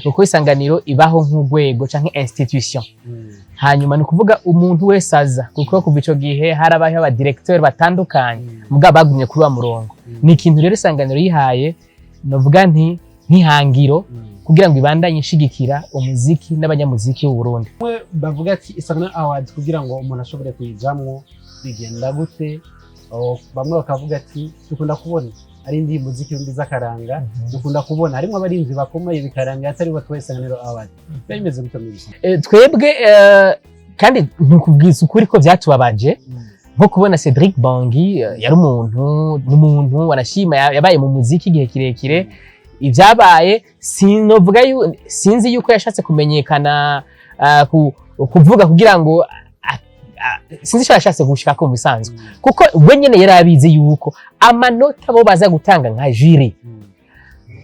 Kuko Isanganiro ibaho nk'urwego canke institution. Hanyuma ni ukuvuga umuntu wese aza, kuko kuva ico gihe harabayeho aba directeur batandukanye, mugabo bagumye kuri wa murongo. Ni ikintu rero Isanganiro yihaye, novuga nti nk'ihangiro, kugira ngo ibandanye ishigikira umuziki n'abanyamuziki b'u Burundi. Bamwe bavuga ati Isanganiro Awards, kugira ngo umuntu ashobore kuyijamwo bigenda gute? Oh, bamwe bakavuga ati dukunda kubona ari indirimbo z'ikirundi z'akaranga, dukunda kubona harimo abarinzi bakomeye bikaranga atari batwaye Isanganiro Awards. Biba bimeze gute muri rusange? Twebwe kandi ntukubwiza ukuri ko vyatubabaje nko kubona Cedric Bangi, yari umuntu n'umuntu wanashima, yabaye mu muziki igihe kirekire. Ibyabaye sinovuga sinzi yuko yashatse kumenyekana, kuvuga kugira ngo sinzi icyo yashatse gushikako mu bisanzwe, kuko we nyene yari abizi yuko amanota bo baza gutanga nka jury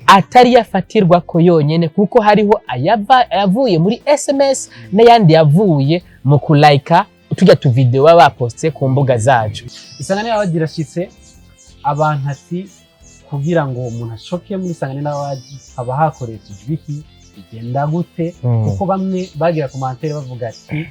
atari yafatirwa ko yonyene, kuko hariho ayavuye muri SMS n'ayandi yavuye mu kulayika tujya tuvideo baba baposte ku mbuga zacu. Isanganiro Awards irashitse, abantu ati kugira ngo umuntu ashoke muri Isanganiro Awards haba hakoreshejwe iki, bigenda gute? Kuko bamwe bagira commentaire bavuga ati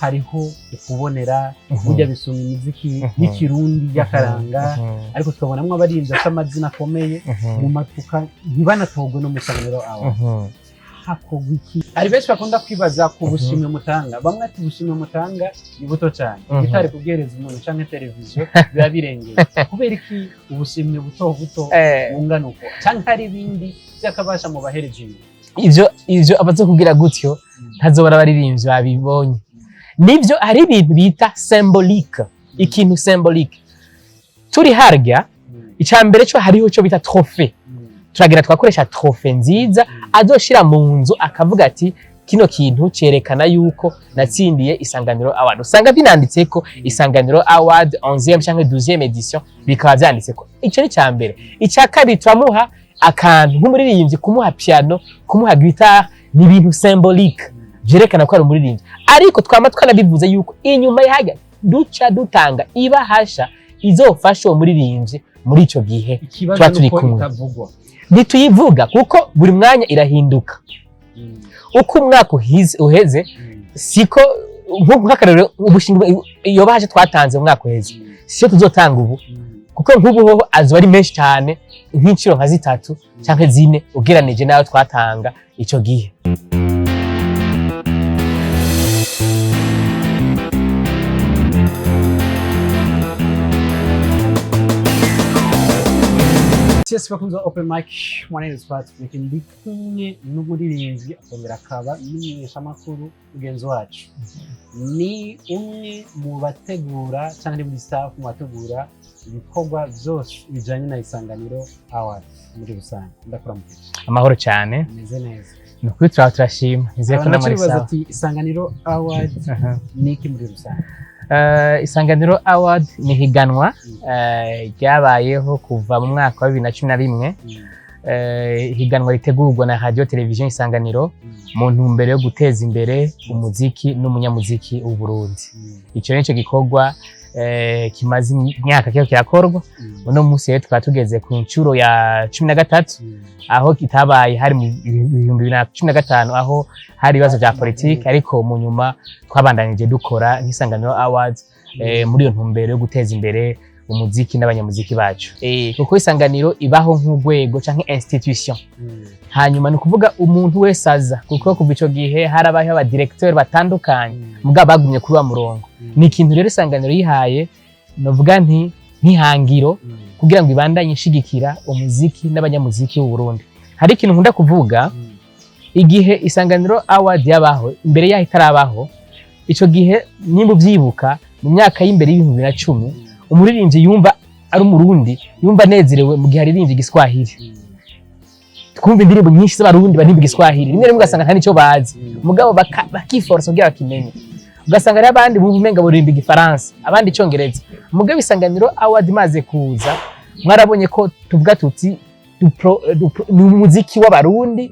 hariho ukubonera, burya bisumba imiziki y'ikirundi y'akaranga, ariko tukabonamwo abarinzi bafite amazina akomeye mu matuka ntibanatorwe no mu Isanganiro Awards. Hakorwa iki? Hari benshi bakunda kwibaza ku bushimwe mutanga. Bamwe ati ubushimwe mutanga ni buto cyane, bitari kubwereza umuntu canke televiziyo biba birengeye. Kubera iki ubushimwe buto buto bungana uko, canke hari ibindi by'akabasha mu bahereje inyuma? Ivyo abazokubwira gutyo ntazobara abaririmbyi babibonye. Nivyo, hari ibintu bita symbolique, ikintu symbolique turi harya. Icya mbere cyo hariho cyo bita trophée. Turagira twakoresha trophée nziza azoshira mu nzu akavuga ati kino kintu cerekana yuko natsindiye Isanganiro Award. Usanga binanditseko Isanganiro Award 11e canke 12e édition, bikaba vyanditseko. Ico ni ca mbere. Icya kabiri, turamuha akantu nk'umuririmbyi, kumuha piano, kumuha guitare, ni ibintu symbolique vyerekana ko ari umuririmbyi. Ariko twama twanabivuze yuko inyuma yahaga duca dutanga ibahasha izofasha uwo muririmbyi muri ico gihe. Ikibazo Tuba turi nuko kumwe. itavugwa. Ntituyivuga kuko buri mwanya irahinduka. Uko umwaka uheze siko, nk'akarorero, ubushinga iyo bahasha twatanze mu mwaka uheze siyo tuzotanga ubu, kuko nk'ubu hoho azoba ari menshi cyane, nk'inshuro nka zitatu canke zine ugeranije n'ayo twatanga ico gihe. Yes, bakunze wa Open Mic, my name is Patrick, ndi kumwe n'umuririmbyi akongera akaba n'umumenyeshamakuru mugenzi wacu. Ni umwe mu bategura cyangwa ari muri staff mu bategura ibikorwa byose bijyanye na Isanganiro Awards muri rusange. Ndakuramukije. Amahoro cyane. Meze neza. Ni ukuri turaba turashima, nizeye ko Abantu namwe ari baca bibaza sawa. ati Isanganiro Awards ni iki muri rusange? Isanganiro Award ni higanwa ryabayeho kuva mu mwaka wa 2011. Higanwa ritegurwa na Radio Television Isanganiro mu ntumbero yo guteza imbere umuziki n'umunyamuziki w'u Burundi. Ico nico gikorwa kimaze imyaka kiriko kirakorwa. Uno munsi rero tukaba tugeze ku nshuro ya 13, aho kitabaye hari mu 2015, aho hari ibibazo vya politiki, ariko mu nyuma twabandanije dukora nk'Isanganiro Awards muri iyo ntumbero yo guteza imbere umuziki n'abanyamuziki bacu. Kuko Isanganiro ibaho nk'urwego canke institution. Hanyuma ni ukuvuga umuntu wese aza, kuko kuva ico gihe harabayeho aba directeur batandukanye, mugabo bagumye kuri wa murongo. Ni ikintu rero Isanganiro yihaye, novuga nti nk'ihangiro, kugira ngo ibandanye ishigikira umuziki n'abanyamuziki b'u Burundi. Hari ikintu nkunda kuvuga: igihe Isanganiro Award yabaho, imbere yaho itarabaho, ico gihe nimba uvyibuka, mu myaka y'imbere y'2010, umuririmbyi yumva ari umurundi yumva anezerewe mu gihe aririmbye igiswahili. Twumva indirimbo nyinshi z'abarundi baririmba igiswahili, rimwe rimwe ugasanga nta nico bazi, mugabo bakiforsa kugira bakimenye. Ugasanga rero abandi bumva umenga baririmba igifaransa, abandi icongereza. Mugabo Isanganiro Award imaze kuza, mwarabonye ko tuvuga tuti ni umuziki w'abarundi,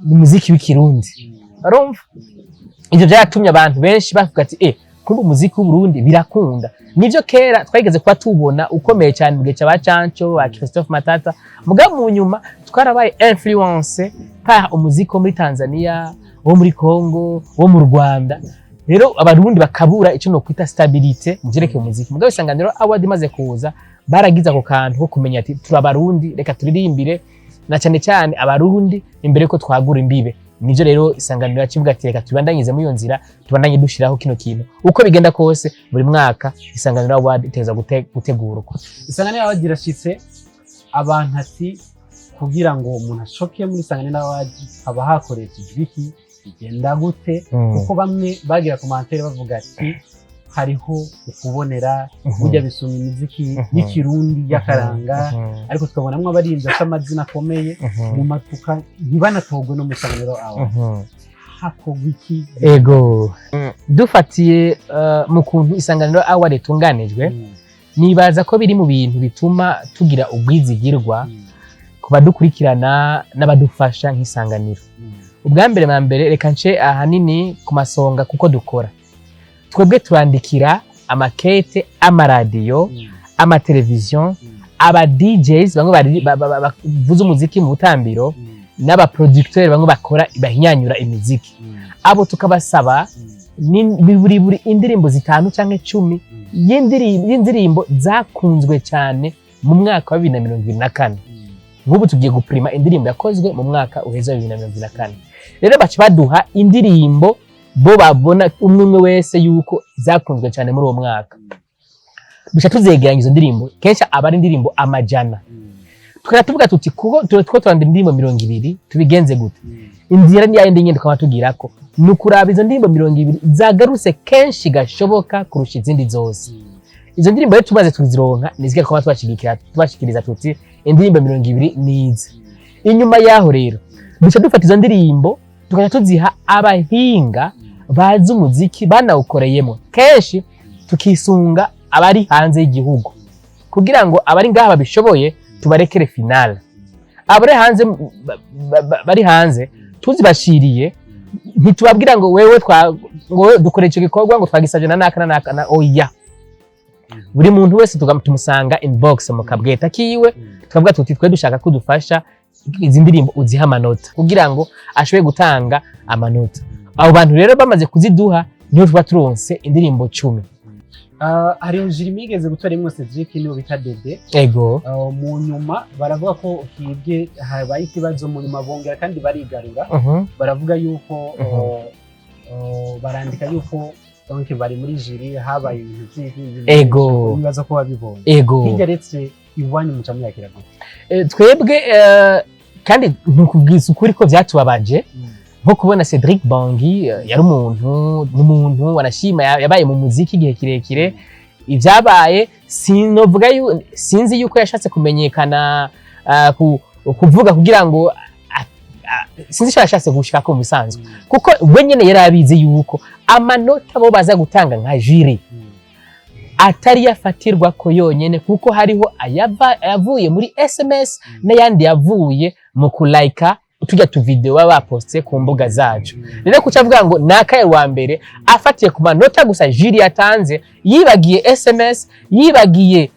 ni umuziki w'ikirundi. Urumva ivyo byaratumye abantu benshi bavuga ati kumbe umuziki w'Uburundi birakunda. Nivyo, kera twageze kuba tubona ukomeye cyane mu gihe cya ba Canco, ba Christophe Matata, mugabo mu nyuma Twarabaye influencé par umuziki wo muri Tanzania, wo muri Congo, wo mu Rwanda. Rero Abarundi bakabura icyo nokwita stabilité mu vyerekeye umuziki. Mugabo Isanganiro Award imaze kuza, baragize ako kantu ko kumenya ati: "Turi Abarundi, reka turirimbire na cyane cyane Abarundi imbere ko twagura imbibe." Nivyo rero Isanganiro yacivuga ati: "Reka tubandanyize muri iyo nzira, tubandanye dushiraho kino kintu." Uko bigenda kose, buri mwaka Isanganiro Award iteza gutegurwa. Isanganiro Award irashitse, abantu ati kugira ngo umuntu ashoke muri Isanganiro Award haba hakoreshejwe iki, bigenda gute? Kuko bamwe bagira commentaire bavuga ati hariho ukubonera, burya bisumba imiziki y'ikirundi y'akaranga, ariko tukabonamwo abaririmbyi bafite amazina akomeye mu matuka ntibanatorwe no mu Isanganiro Award. Hakorwa iki? Ego, dufatiye mu kuntu Isanganiro Award itunganijwe, nibaza ko biri mu bintu bituma tugira ubwizigirwa ku badukurikirana n'abadufasha nk'Isanganiro. Ubwa mbere na mbere, reka nce ahanini ku masonga, kuko dukora twebwe turandikira amakete amaradiyo, amateleviziyo, aba DJs bamwe bavuza umuziki mu butambiro, n'abaproducteur bamwe bakora bahinyanyura imiziki. Abo tukabasaba ni buri indirimbo 5 canke 10 y'indirimbo zakunzwe cyane mu mwaka wa 2024. Nk'ubu tugiye gupirima indirimbo yakozwe mu mwaka uheze wa 2024. Rero baca baduha indirimbo bo babona umwe umwe wese yuko zakunzwe cyane muri uwo mwaka. Duca tuzegeranya izo ndirimbo, kenshi aba ari indirimbo amajana. Tukajya tuvuga tuti: "Kuko two turandira indirimbo 20, tubigenze gute?" Inzira ni yayindi nyine tukaba tugira ko ni ukuraba izo ndirimbo 20 zagarutse kenshi gashoboka kurusha izindi zose. Izo ndirimbo rero tumaze tuzironka, nizige kuba tubashigikira, tubashikiriza tuti: "Indirimbo 20 nizi." Inyuma yaho rero duca dufata izo ndirimbo, tukajya tuziha abahinga bazi umuziki banawukoreyemo. Kenshi tukisunga abari hanze y'igihugu, kugira ngo abari ngaha babishoboye tubarekere finale. Abari hanze bari hanze tuzibashiriye, ntitubabwira ngo wewe twa ngo wewe dukora icyo gikorwa ngo twagisabye na naka na naka na oya. Buri muntu wese tumusanga inbox mu kabweta kiwe, tukavuga tuti: "Twe dushaka ko udufasha izi ndirimbo uziha amanota," kugira ngo ashobore gutanga amanota. Abo bantu rero bamaze kuziduha, niho tuba turonse indirimbo 10. Hari jury migeze gutora imwe, Cedric niwe bita Dede. Ego. Mu nyuma baravuga ko hibwe, habaye ikibazo, mu nyuma bongera kandi barigarura, baravuga yuko barandika yuko donc bari muri jury habaye ibintu by'ibi. Ego. Nibaza ko babibonye. Ego. Hirya retse iwanyu muca muyakira gute? Twebwe kandi ntukubwiza ukuri ko byatubabaje nko kubona Cedric Bangi, yari umuntu n'umuntu wanashima, yabaye mu muziki igihe kirekire. Ibyabaye sinovuga sinzi yuko yashatse kumenyekana, kuvuga kugira ngo sinzi icyo yashatse gushika mu bisanzwe, kuko we nyene yari abizi yuko amanota bo baza gutanga nka jury atari yafatirwa ko yonyene, kuko hariho ayavuye muri SMS n'ayandi yavuye mu kulayika tujya tuvideo baba baposte ku mbuga zacu. Rero kuca avuga ngo nakaye wa mbere afatiye ku manota gusa jury yatanze, yibagiye SMS, yibagiye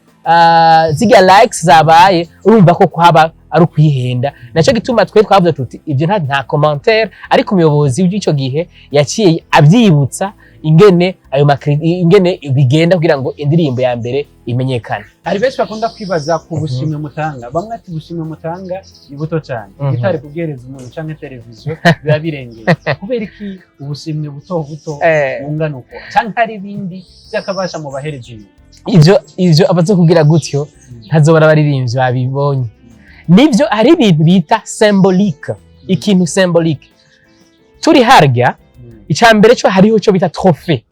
zirya likes zabaye, urumva ko kuhaba ari ukwihenda. Naco gituma twe twavuze tuti ibyo nta commentaire. Ariko umuyobozi w'icyo gihe yaciye abyibutsa ingene ayo ingene bigenda kugira ngo indirimbo ya mbere imenyekane. Hari benshi bakunda kwibaza ku bushimwe mutanga. Bamwe ati ubushimwe mutanga ni buto cyane, gitari kubwereza umuntu canke televiziyo biba birengeye. Kubera iki ubushimwe buto buto bungana uko, canke hari ibindi by'akabasha mu bahereza inyuma? Ivyo abazokubwira gutyo ntazobara abaririmbyi babibonye. Nivyo, hari ibintu bita symbolique, ikintu symbolique turi harya. Icya mbere cyo hariho cyo bita trophée.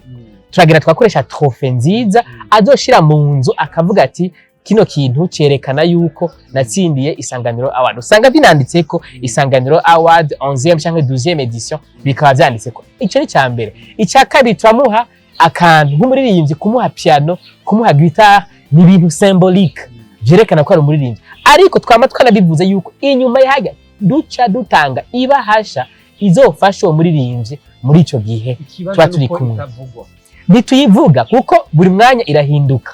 Turagira twakoresha trophée nziza azoshira mu nzu, akavuga ati: "Kino kintu cyerekana yuko natsindiye Isanganiro Award." Usanga binanditse ko Isanganiro Award 11e cyangwa 12e édition, bikaba byanditse ko. Icyo ni icya mbere. Icya kabiri, turamuha akantu nk'umuririmbyi. Kumuha piano, kumuha guitare, ni ibintu symbolique byerekana ko ari umuririmbyi. Ariko twama twanabivuze yuko inyuma yahajya duca dutanga ibahasha izofasha uwo muririmbyi muri ico gihe. Ikibazo Tuba turi nuko kumwe. itavugwa. Ntituyivuga kuko buri mwanya irahinduka.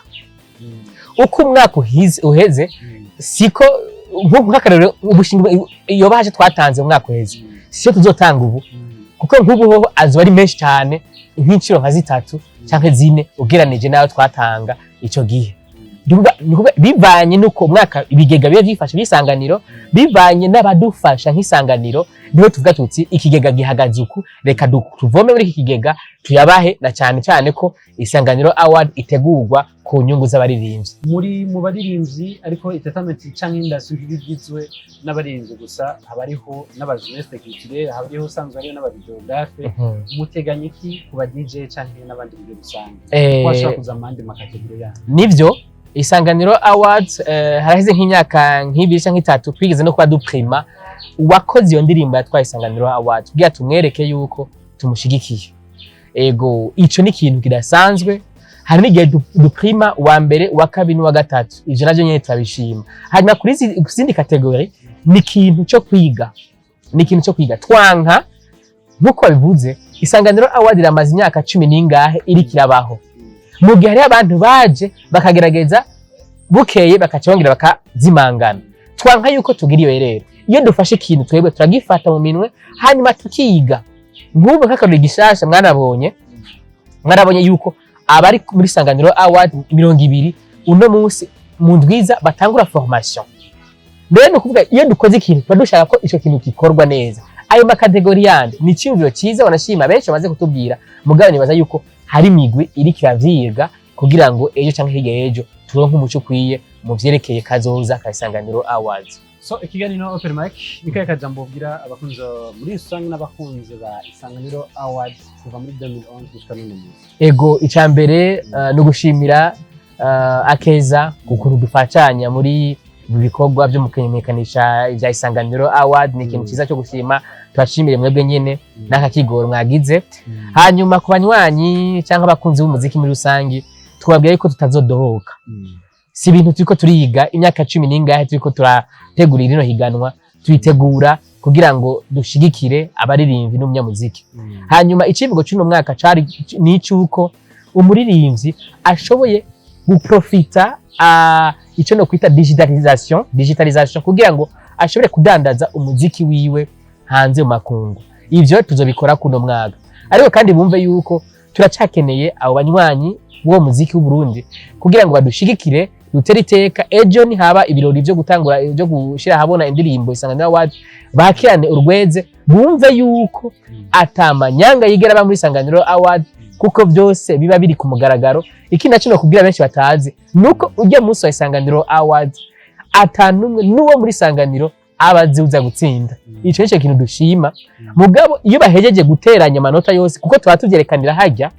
Uko umwaka uheze siko Nk'akarorero, ubushimwe iyo baje twatanze mu mwaka uheze siyo tuzotanga ubu, kuko nk'ubu hoho azoba ari menshi cyane, nk'inshuro nka zitatu canke zine ugeranije n'ayo twatanga ico gihe. Ni ukuvuga bivanye n'uko umwaka ibigega biba byifashe by'Isanganiro, bivanye n'abadufasha nk'Isanganiro, niho tuvuga tuti ikigega gihagaze uku, reka tuvome muri iki kigega tuyabahe, na cyane cyane ko Isanganiro Award itegurwa ku nyungu z'abaririmbyi. Muri mu baririmbyi, ariko entertainment canke industry ntibigizwe n'abaririmbyi gusa, haba hariho n'abajournaliste culturel, haba hariho usanzwe hariho n'abavideographe. Muteganya iki ku ba DJ canke n'abandi muri rusange, ko hashobora kuza amandi macatégories yandi? Nivyo, Isanganiro Awards, haraheze nk'imyaka nk'ibiri canke itatu twigeze no kuba duprima uwakoze iyo ndirimbo yatwaye Isanganiro Awards kugira tumwereke yuko tumushigikiye. Ego, ico ni ikintu kidasanzwe. Hari n'igihe duprima uwa mbere, uwa kabiri n'uwa gatatu, ivyo navyo nyene turabishima. Hanyuma ku zindi catégories ni ikintu cyo kwiga, ni ikintu cyo kwiga. Twanka nk'uko babivuze, Isanganiro Award iramaze imyaka cumi n'ingahe iriko irabaho, mu gihe hariho abantu baje bakagerageza, bukeye bakaca bongera bakazimangana. Twanka yuko tugira iyo rero, iyo dufashe ikintu twebwe turagifata mu minwe, hanyuma tukiga. Nk'ubu nk'akarori gishasha mwarabonye yuko abari muri Isanganiro Award 20 uno munsi mu ndwiza batangura formation. Mbere ni ukuvuga iyo dukoze ikintu tuba dushaka ko ico kintu gikorwa neza. Ayo macatégories yandi ni iciyumviro cyiza, wanashima benshi bamaze kutubwira, mugabo nibaza yuko hari imigwi iriko iravyiga kugira ngo ejo canke hirya y'ejo turonke umuco ukwiye mu vyerekeye kazoza ka Isanganiro Awards. So ikiganiro Open Mic, ni kahe kajambo ubwira abakunzi muri rusange n'abakunzi ba Isanganiro Awards kuva muri 2011 gushika n'uno munsi? Ego, icya mbere ni ugushimira Akeza ukuntu dufashanya muri mu bikorwa byo mu kumenyekanisha ibya Isanganiro Award. Ni ikintu cyiza cyo gushima, tubashimire mwebwe nyine n'aka kigoro mwagize. Hanyuma ku banywanyi cyangwa abakunzi b'umuziki muri rusange, tubabwira yuko tutazodohoka. Si ibintu turiko turiga imyaka cumi n'ingahe turiko turategura rino higanwa, tuyitegura kugira ngo dushigikire abaririmbyi n'umunyamuziki. Hanyuma icivugo cy'uno mwaka cari ni icy'uko umuririmbyi ashoboye guprofita icyo no kwita digitalisation kugira ngo ashobore kudandaza umuziki wiwe hanze mu makungu. Ivyo tuzobikora kuno mwaka, ariko kandi bumve yuko turacakeneye abo banywanyi b'uwo muziki w'u Burundi kugira ngo badushigikire, dutere iteka. Ejo nihaba ibirori byo gutangura byo gushira ahabona indirimbo Isanganiro Award, bakirane urweze, bumve yuko atamanyanga yigera aba muri Isanganiro Award, kuko byose biba biri ku mugaragaro. Ikindi naco kubwira benshi batazi nuko ujya munsi wa Isanganiro Award atanumwe n'uwo muri Isanganiro aba azi uza gutsinda. Ico nico kintu dushima. Mugabo iyo bahejeje guteranya amanota yose, kuko tuba tuvyerekanira hajya,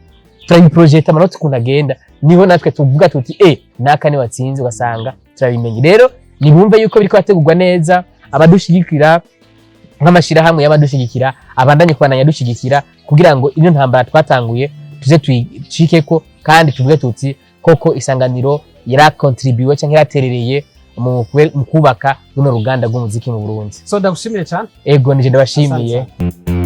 turabiprojeta amanota ukuntu agenda, niho natwe tuvuga tuti naka ni watsinze, ugasanga turabimenye. Rero nibumve yuko biriko bategurwa neza, abadushigikira nk'amashirahamwe y'abadushigikira abandanye kubandanya dushigikira kugira ngo ino ntambara twatanguye tuze tuyicikeko, kandi tuvuge tuti koko Isanganiro yarakontribuwe cyangwa yaraterereye mu kubaka runo ruganda rw'umuziki mu Burundi. So ndagushimiye cyane. Ego, nije ndabashimiye. Asante.